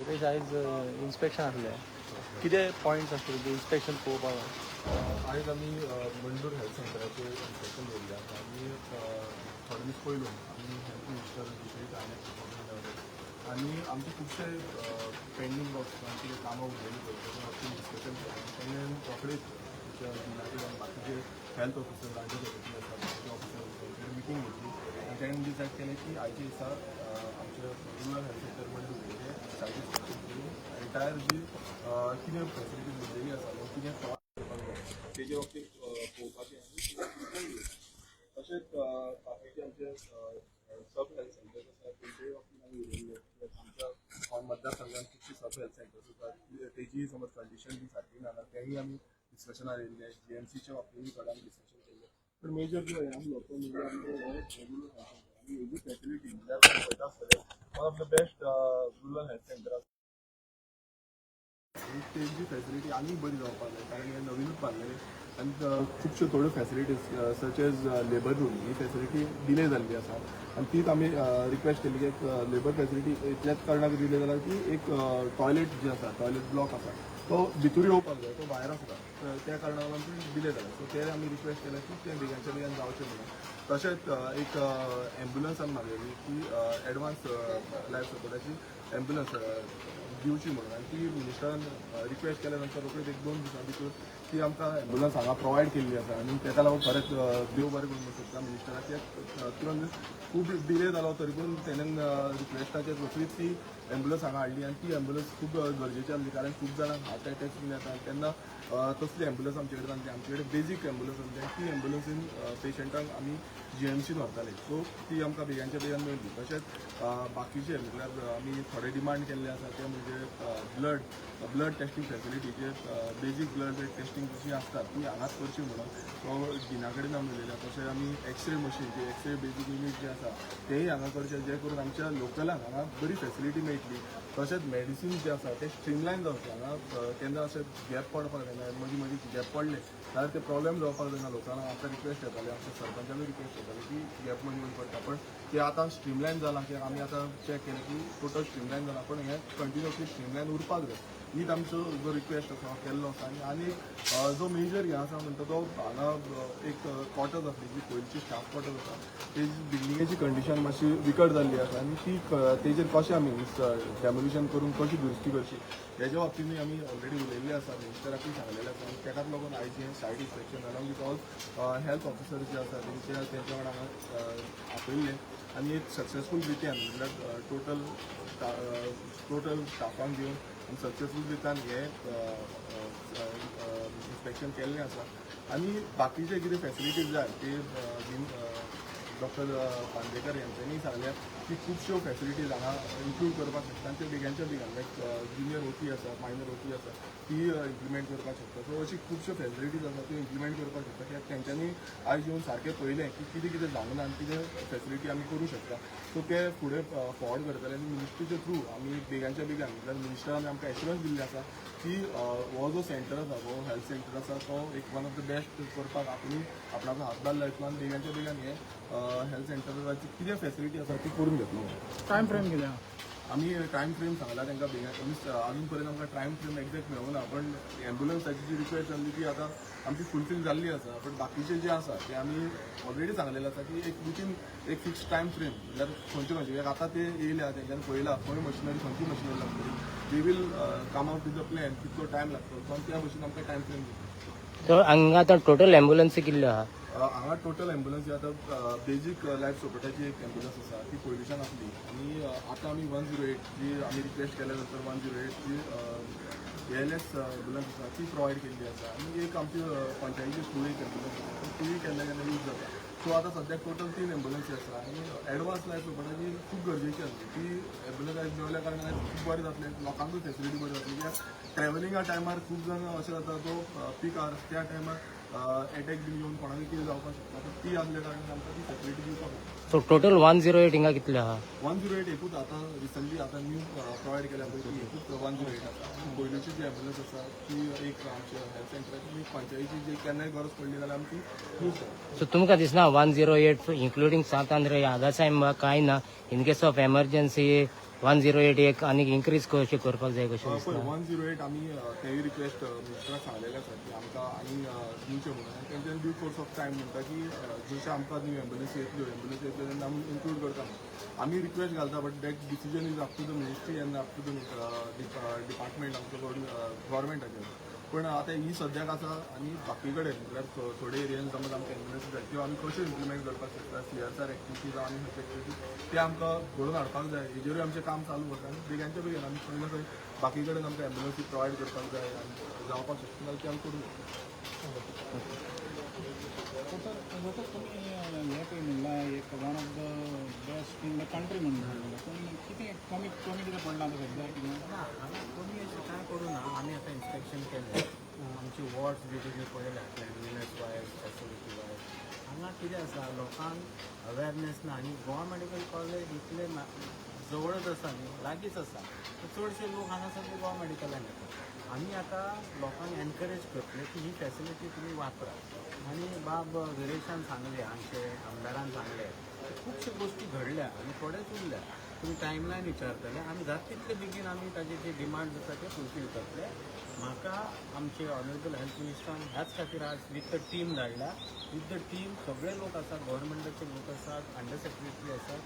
सुरेश, आयज इन्स्पेक्शन आसलें. कितें पॉयंट्स आसले तुजे इन्स्पेक्शन पळोवपाक? आयज आमी मंडूर हेल्थ सेंटराचेर इन्स्पेक्शन दवरलें आसा आनी थोडे दीस पयलू आमी हेल्थ मिनिस्टर विजय राणे आनी आमचे खुबशे पेंडींग वर्क्स, कितें कामां उरलेलीं पळय, तेच्या बाबतींत डिस्कशन केलें आनी तेणें रोखडीच आमच्या डिना कडेन, बाकीचे हेल्थ ऑफिसर, अंडर सेक्रेटरी आसा, बाकीचे ऑफिसर, तेंचे मिटींग घेतली आनी तेणें डिसायड केलें की आयच्या दिसा आमच्या रुरल हेल्थ सेंटर मंडूर हेजें सायट इन्स्पेक्शन करून एंटायर जी कितें फॅसिलिटीज उरलेली आसा वा कितें प्रोवायड करपाक जाय तेजे बाबतीत पळोवपाचें आनी डिसिजन घेवचें. तशेंच बाकीचे आमचे सब हेल्थ सेंटर्स आसा, तेंचे बाबतीत आमी उलयल्ले. आमच्या गोंय मतदारसंघात खुबशीं सब हेल्थ सेंटर्स आसात, तेजी समज कंडिशन बी सारकी ना, तेंय आमी डिस्कशनार येयल्ले. जीएमसीच्या बाबतींतूय थोडें आमी डिस्कशन केल्लें. पण मेजर जो हें आसलो तो म्हणजे आमचो हो रेगुलर हेल्थ सेंटर आनी हेजी फॅसिलिटी म्हणल्यार पळयता आसतले, one of the best rural health center आसा आनी तेंची फॅसिलिटी आनीक बरी जावपाक जाय, कारण हें नवीनूच बांदलेलें आनी खुबश्यो थोड्यो facilities such as labour room ही फॅसिलिटी डिले जाल्ली आसा. आनी तीच आमी रिक्वेस्ट केली की एक लेबर फॅसिलिटी इतल्याच कारणाक डिले जाला की एक टॉयलेट जे आसा, टॉयलेट ब्लॉक आसा, तो भितूर येवपाक जाय, तो भायर आसता. तर त्या कारणाक लागून ती डिले जाला. सो ते आमी रिक्वेस्ट केलें की तें बेगानच्या बेगान जावचें म्हणून. तशेंच एक एम्बुलन्स आमी मागयली की एडवान्स लायफ सपोर्टाची एम्बुलन्स दिवची म्हणून. आनी ती मिनिस्टरान रिक्वेस्ट केल्या नंतर रोखडीच एक दोन दिसां भितर ती आमकां एम्बुलन्स हांगा प्रोवायड केल्ली आसा. आनी तेका लागून खरेंच देव बरें करूं म्हणूंक सोदता मिनिस्टराक की तुरंत, खूब डिले जालो तरी पूण तेणेन रिक्वेस्टाचेर रोखडीच ती एम्बुलन्स हांगा हाडली. आनी ती एम्बुलन्स खूब गरजेची आसली, कारण खूब जाणांक हार्ट अटॅक्स बीन येता तेन्ना तसली एम्बुलन्स आमचे कडेन आसली. आमचे कडेन बेजीक एम्बुलन्स आसली आनी ती एम्बुलन्सीन पेशंटांक आमी जीएमसीन व्हरताले. सो ती आमकां बेगानच्या बेगान मेळ्ळी. तशेंच बाकीचे म्हटल्यार आमी थोडे डिमांड केल्ले आसा, ते म्हणजे ब्लड ब्लड टेस्टींग फॅसिलिटी, जे बेजीक ब्लड टेस्टींग जी आसता ती हांगाच करची म्हणून तो डिना कडेन आमी उलयल्या. तशें आमी एक्सरे मशीन, जे एक्सरे बेजीक युनीट जे आसा, तेय हांगा करचे, जे करून आमच्या लोकलांक हांगा बरी फॅसिलिटी मेळटली. तशेंच मेडिसीन जे आसा ते स्ट्रीमलायन जावचें हांगा. केन्ना अशें गॅप पडपाक जायना. मदीं मदीं गॅप पडले जाल्यार ते प्रॉब्लेम जावपाक जायना. लोकांक आमकां रिक्वेस्ट येताले, आमच्या सरपंचाकूय रिक्वेस्ट येताले की गॅप मदीं मदीं पडटा, पण ते आतां स्ट्रीमलायन जालां की आमी आतां चॅक केलें की टोटल स्ट्रीमलायन जालां, पण हें कंटिन्युअसली स्ट्रीमलायन उरपाक जाय, हीच आमचो जो रिक्वेस्ट आसा हो केल्लो आसा. आनी आनी जो मेजर हें आसा म्हणटा तो हांगा एक क्वॉर्टर्स आसली, जी पयलींची स्टाफ क्वॉर्टर्स आसा, तेजी बिल्डिंगेची कंडिशन मातशी विकट जाल्ली आसा. आनी ती तेजेर कशें आमी डेमोलिशन करून कशी दुरुस्ती करची हेच्या बाबतींतूय आमी ऑलरेडी उलयल्ले आसा, मिनिस्टराकूय सांगलेलें आसा. आनी तेकाच लागून आयज हें site inspection along with all health officer जे आसा तेंच्या तेंच्या वांगडा हांगा आपयल्लें. आनी एक सक्सेसफूल रित्यान, म्हटल्यार टोटल टोटल स्टाफांक घेवन आनी सक्सेसफूल रित्यान हें इन्स्पेक्शन केल्लें आसा. आनी बाकीचे कितें फॅसिलिटीज जाय ते डॉक्टर बांदेकर यांच्यांनी सांगल्या की खुबश्यो फॅसिलिटीज हांगा इन्क्लूड करपाक शकता आनी त्यो बेगानच्या बेगान, लायक जुनियर ओटी आसा, मायनर ओटी आसा, ती इम्प्लिमेंट करपाक शकता. सो अशी खुबश्यो फॅसिलिटीज आसा, त्यो इम्प्लिमेंट करपाक शकता, कित्याक तेंच्यांनी आयज येवन सारकें पळयलें की कितें कितें जावंक ना आनी कितें फॅसिलिटी आमी करूं शकता. सो ते फुडें फॉरवर्ड करतले आनी मिनिस्ट्रीच्या थ्रू आमी बेगानच्या बेगान, म्हटल्यार मिनिस्टरान आमकां एश्युरन्स दिल्लें आसा की हो जो सेंटर आसा, हो हेल्थ सेंटर आसा, तो एक वन ऑफ the best करपाक आपणी आपणाचो हातभार लायतलो आनी बेगानच्या बेगान हे हेल्थ सेंटराची कितें फॅसिलिटी आसा ती करून घेतलो. टायम फ्रेम कितें आहा? आमी टायम फ्रेम सांगला तांकां बेगीन. मीन्स अजून पर्यंत आमकां टायम फ्रेम एक्झॅक्ट मेळूंक ना, पण एम्बुलन्साची जी रिक्वेस्ट जाल्ली ती आतां आमची फुलफील जाल्ली आसा. पण बाकीचे जे आसा ते आमी ऑलरेडी सांगलेले आसा की एक विथीन एक फिक्स टायम फ्रेम, म्हणल्यार खंयचे खंयचे, कित्याक आतां ते येयल्या, तेंच्यांनी पळयला खंय मशिनरी, खंयची मशिनरी लागतली. They will come out with the plan कितलो टायम लागतलो तो आनी त्या भशेन आमकां टायम फ्रेम दितले. तर हांगा आतां टोटल एम्बुलन्सी कितल्यो आहा? हांगा टोटल एम्बुलन्स आतां बेजीक लायफ सपोर्टाची एक एम्बुलन्स आसा, ती पयलींच्यान आसली. आनी आतां आमी 108 जी आमी रिक्वेस्ट केल्या नंतर 108 जी एएलएस एम्बुलन्स आसा ती प्रोवायड केल्ली आसा. आनी एक आमची पंचायतीची थ्रू एक एम्बुलन्स आसा, तीय केन्ना केन्ना यूज जाता. सो आतां सद्याक टोटल तीन एम्बुलन्सी आसा. आनी एडवान्स लायफ सपोर्टाची खूब गरजेची आसली ती एम्बुलन्स आयज मेवल्या कारणान आयज खूब बरें जातलें, लोकांकूय फेसिलिटी बरी जातली, कित्याक ट्रॅव्हलिंगा टायमार खूब जाण अशें जाता, तो पीक आवर्स त्या टायमार एटॅक बीन येवन कोणाकूय कितें जावपाक शकता. तर ती आसल्या कारणान आमकां ती फेसिलिटी दिवपाक जाय. सो टोटल 108 हिंगा कितले आहा? 108 एकूच आतां रिसंटली आतां न्यू प्रोवायड केल्या पळय, ती एकूच 108 आसा. आनी पयलूची जी एम्बुलन्स आसा ती एक आमच्या हेल्थ सेंटराची आनी पंचायतीची, जी केन्नाय गरज पडली जाल्यार आमी ती यूज करता. सो तुमकां दिसना 108 इन्क्लुडींग सांत आंद्रे आगासाहेब कांय ना, in case of emergency 108 एक आनीक इन्क्रीज कशें करपाक जाय कशें पळय, दिसता? 108 आमी तेय रिक्वेस्ट मिनिस्टराक सांगलेले आसा की आमकां आनी दिवचें म्हणून, आनी तेंच्यानी ड्यू कोर्स ऑफ टायम म्हणटा की जशें आमकां न्यू एम्बुलन्सी येतल्यो, एम्बुलन्सी येतल्यो तेन्ना आमी इन्क्लूड करता म्हणून. आमी रिक्वेस्ट घालता, but that decision is up to the ministry and up to the department आमचो गव्हर्मेंटाचेर. पण आतां ही सद्याक आसा आनी बाकी कडेन म्हटल्यार थोडे एरियान समज आमकां एम्बुलन्सी जाय, त्यो आमी कश्यो इम्प्लिमेंट करपाक शकता, सीएसआर एक्टिविटी जावं आनी खंयचे एक्टिविटी ते आमकां घडोवन हाडपाक जाय. हेजेरूय आमचें काम चालू आसा आनी बेग्यांच्या बेगीन आमी खंय ना खंय बाकी कडेन आमकां एम्बुलन्सी प्रोवायड करपाक जाय आनी जावपाक शकता जाल्यार ते आमी करूं शकता. दोतोर, तुमी हें पळय म्हणलां, एक one of the best in the country म्हणून, पूण कितें कमी कमी कितें पडलां आतां सद्याक कितें? ना, हांगा कमी अशें कांय करूं ना. आमी आतां इन्स्पेक्शन केलें, आमची वॉर्ड्स बी तुमी पळयल्या, क्लिनलीनेस वायज, फॅसिलिटी वायज. हांगा कितें आसा, लोकांक अवेरनेस ना आनी गोवा मेडिकल कॉलेज इतलें जवळच आसा न्ही, लागींच आसा, तर चडशे लोक हांगा सगळे गोवा मेडिकलान येतात. आमी आतां लोकांक एनकरेज करतले की ही फॅसिलिटी तुमी वापरा. आनी बाब विरेशान सांगलें, आमचे आमदारान सांगलें, खुबश्यो गोश्टी घडल्या आनी थोडेच उरल्या. तुमी टायमलायन विचारतले, आमी जाता तितले बेगीन आमी ताजे जे डिमांड्स आसा ते फुलफील करतले. म्हाका आमचे ऑनरेबल हेल्थ मिनिस्टरान ह्याच खातीर आज विथ the team धाडल्या. विथ the team सगळे लोक आसात, गव्हर्मेंटाचे लोक आसात, अंडर सेक्रेटरी आसात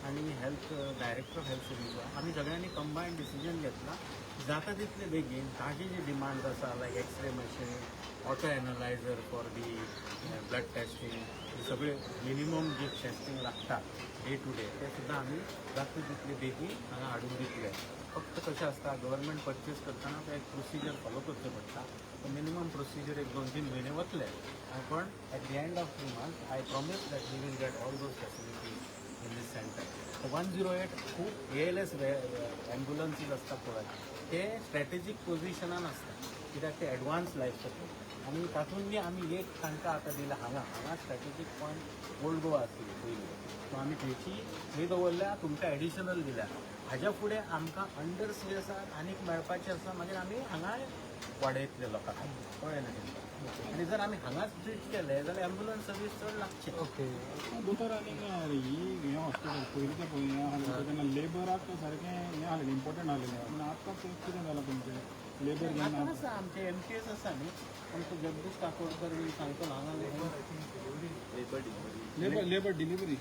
आनी health director of health service. आमी सगळ्यांनी कंबायन डिसिजन घेतला, जाता तितले बेगीन ताजे जे डिमांड्स आसा, like X-ray machine, auto analyzer for the blood testing, सगळे मिनिमम जे टेस्टिंग लागता डे टू डे, ते सुद्दां आमी जाता तितले बेगीन हांगा हाडून दितले. फक्त कशें आसता, गव्हर्मेंट परचेस करतना तो एक प्रोसिजर फॉलो करचो पडटा. तो मिनिमम प्रोसिजर एक 2-3 म्हयने वतले, पण at the end of 3 months I promise that we will get all those facilities in this center. 108 खूब एएलएस एम्बुलन्सीज आसता पळय, ते स्ट्रॅटेजीक पोजिशनान आसता, कित्याक ते एडवान्स लायफ सपोर्ट. आनी तातूंत बी आमी एक तांकां आतां दिला. हांगा हांगा स्ट्रॅटेजीक पॉयंट ओल्ड गोवा आसली पयलीं, सो आमी थंयची थंय दवरल्या, तुमकां एडिशनल दिल्या. हाज्या फुडें आमकां अंडर सीएसआर आनीक मेळपाचें आसा, मागीर आमी हांगाय वाडयतले लोकां खातीर, कळ्ळें न्ही तुमकां? आनी जर आमी हांगाच ट्रीट केले जाल्यार एम्बुलन्स सर्वीस चड लागची. दोतोर, आनीक ही हें हॉस्पिटल पयलींचें पळय हें आहलें तेन्ना लेबराक सारकें हें आहलें, इम्पोर्टंट आहलेलें, पूण आतां तें कितें जालां तुमचें लेबर आतां घेना? आसा, आमचे एमटीएस आसा न्ही, आमचो जगदीश काकोडकर बीन सांगतलो हांगा. Labour labour delivery.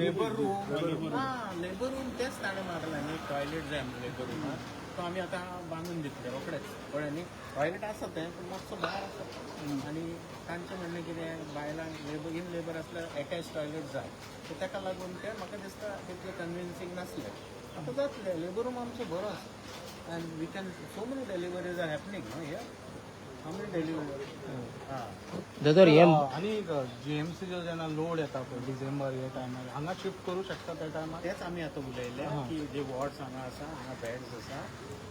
Labour room, हां, लेबर रूम तेच ताणें मारला न्ही. टॉयलेट जाय लेबर रुमाक, तो आमी आतां बांदून दितले रोखडेच, कळ्ळें न्ही? टॉयलेट आसा तें, पूण मातसो भायर आसा. आनी तांचें म्हणणें कितें, बायलांक लेबर इन लेबर आसल्यार एटॅच टॉयलेट जाय, सो ताका लागून तें म्हाका दिसता तितलें कन्विन्सींग नासलें. आतां जातलें. लेबर रूम आमचो बरो आसा and we can, so many deliveries are happening न्हू here. How many delivery? हां. दोतोर, हे आनी जीएमसीचो जेन्ना लोड येता पळय डिसेंबर हे टायमार, हांगा शिफ्ट करूं शकता त्या टायमार? तेच आमी आतां उलयले की जे वॉर्ड्स हांगा आसा, हांगा बेड्स आसा,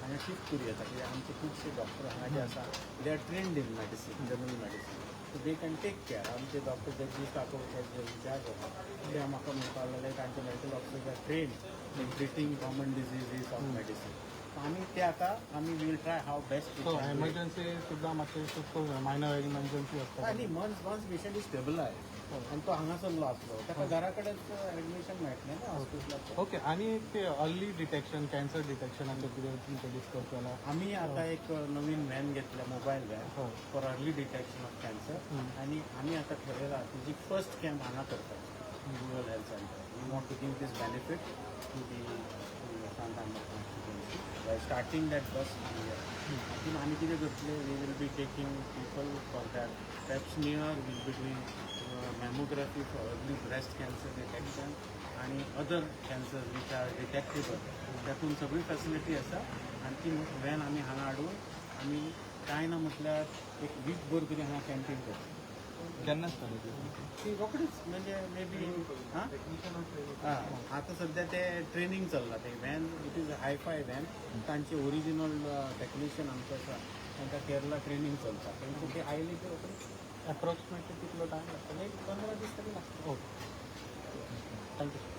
हांगा शिफ्ट करूं येता, कित्याक आमचे खुबशे डॉक्टर हांगा जे आसा, they are trained in medicine, general medicine, so they can take care. आमचे डॉक्टर जगदीश काकोडकर जे इन्चार्ज आसा, ते म्हाका म्हणपाक लागले, तांचे medical officers are trained in treating common diseases of medicine. आमी ते आतां आमी we'll try how best. So emergency सुद्दां मातशें शिफ्ट करूं, मायनर एमर्जन्सी आसता. आनी once patient is stabilize आनी तो हांगासरलो आसलो, ताका घरा कडेन एडमिशन मेळटलें न्ही हॉस्पिटलाक. ओके, आनी एक ते अर्ली डिटेक्शन, कॅन्सर डिटेक्शनाचें कितें तुमचें डिस्कस जाला? आमी आता एक नवीन व्हॅन घेतल्या, mobile van for early detection of cancer. आनी आमी आतां ठरयलां की जी फर्स्ट कॅम्प हांगा करपाची, rural health center. We want to give this benefit to the Sant Anna constituency by starting that bus. हातून आमी कितें करतले, we will be taking people for that pap smear, will be doing mammography for early breast cancer detection आणि other cancer which are detectable. त्यातून सगळी facility आसा आनी ती व्हॅन आमी हांगा हाडून आमी कांय ना म्हटल्यार एक वीक भर तरी हांगा कॅम्पींग करता. केन्ना स्टार्ट? ती रोखडीच, म्हणजे मे बी हां हां आतां सद्या ते ट्रेनींग चल्लां. ते van, it is hi-fi van. तांचे ओरिजिनल टॅक्निशियन आमचे आसा, तांकां केरला ट्रेनींग चलता. तेंचे ते आयले की रोखडीच. अप्रॉक्सिमेटली कितलो टायम लागतलो? एक 15 दीस तरी लागता. Okay, thank you.